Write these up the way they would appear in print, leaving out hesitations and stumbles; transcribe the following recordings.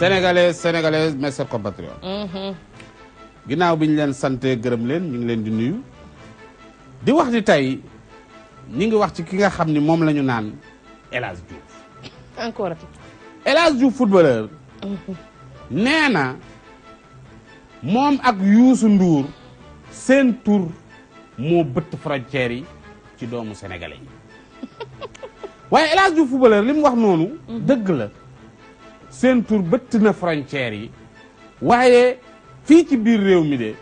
sénégalais sénégalaise mes chers compatriotes. ginnaaw bi ñu leen sante gërëm leen ñu ngi leen di nuyu. di wax di tey ñi ngi wax ci ki nga xam ni moom la ñu naan El Hadj Diouf. encore. El Hadj Diouf footballeur. nee na moom ak Youssou Ndour seen tur moo bëtt frontières yi ci doomu sénégalais yi. waaye El Hadj Diouf footballeur li mu wax noonu. dëgg la seen tur bëtt na frontières yi. waaye fii ci biir réew mi de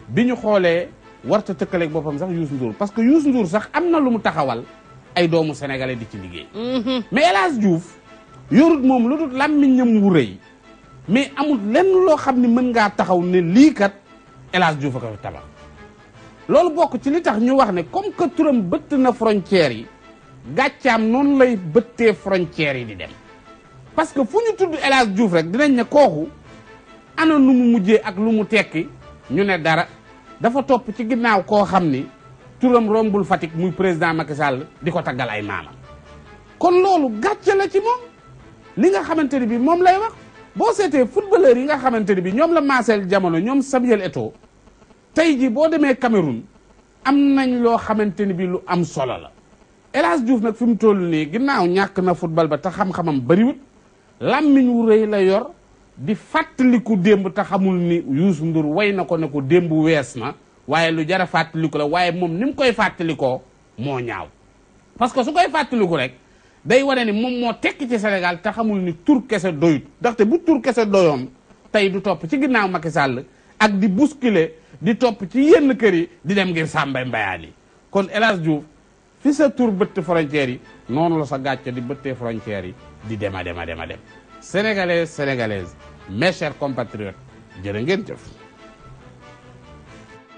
bi ñu xoolee warta tëkkaleeg boppam sax Youssou Ndour parce que Youssou Ndour sax am na lu mu taxawal ay doomu sénégalais di ci liggéey. mais El Hadj Diouf yorut moom lu dul làmmiñam wu rëy mais amul lenn loo xam ni mën ngaa taxaw ne lii kat El Hadj Diouf a ko fi tabax. loolu bokk ci li tax ñu wax ne comme que turam bëtt na frontières yi gàccaam noonu lay bëttee frontières yi di dem parce que fu ñu tudd El Hadj Diouf rek dinañ ne kooku ana nu mu mujjee ak lu mu tekki ñu ne dara dafa topp ci ginnaaw koo xam ni turam rombul Fatick muy président Macky Sall di ko taggal ay maamam. kon loolu gàcce la ci moom li nga xamante ni bi moom lay wax boo seetee footballeur yi nga xamante ni bi ñoom la maaseel jamono ñoom Samuel Eto'o tey ji boo demee Cameroun am nañ loo xamante ni bi lu am solo la. El Hadj Diouf nag fi mu toll nii ginnaaw ñàkk na football ba te xam-xamam bariwut làmmiñ wu rëy la yor di fàttaliku démb te xamul ni Youssou Ndour way na ko ne ko démb wees na waaye lu jar a fàttaliku la waaye moom ni mu koy fàttalikoo moo ñaaw parce que su koy fàttaliku rek day wane ni moom moo tekki ci Sénégal te xamul ni tur kese doyut ndaxte bu tur kese doyoon tey du topp ci ginnaaw Macky Sall ak di bousculer di topp ci yenn kër yi di dem ngir sàmbay mbayaan yi kon El Hadj Diouf fi sa tur bëtt frontières yi noonu la sa gàcce di bëttee frontières yi di dem a dem sénégalais sénégalaise mes chers compatriotes jërë ngeen jëf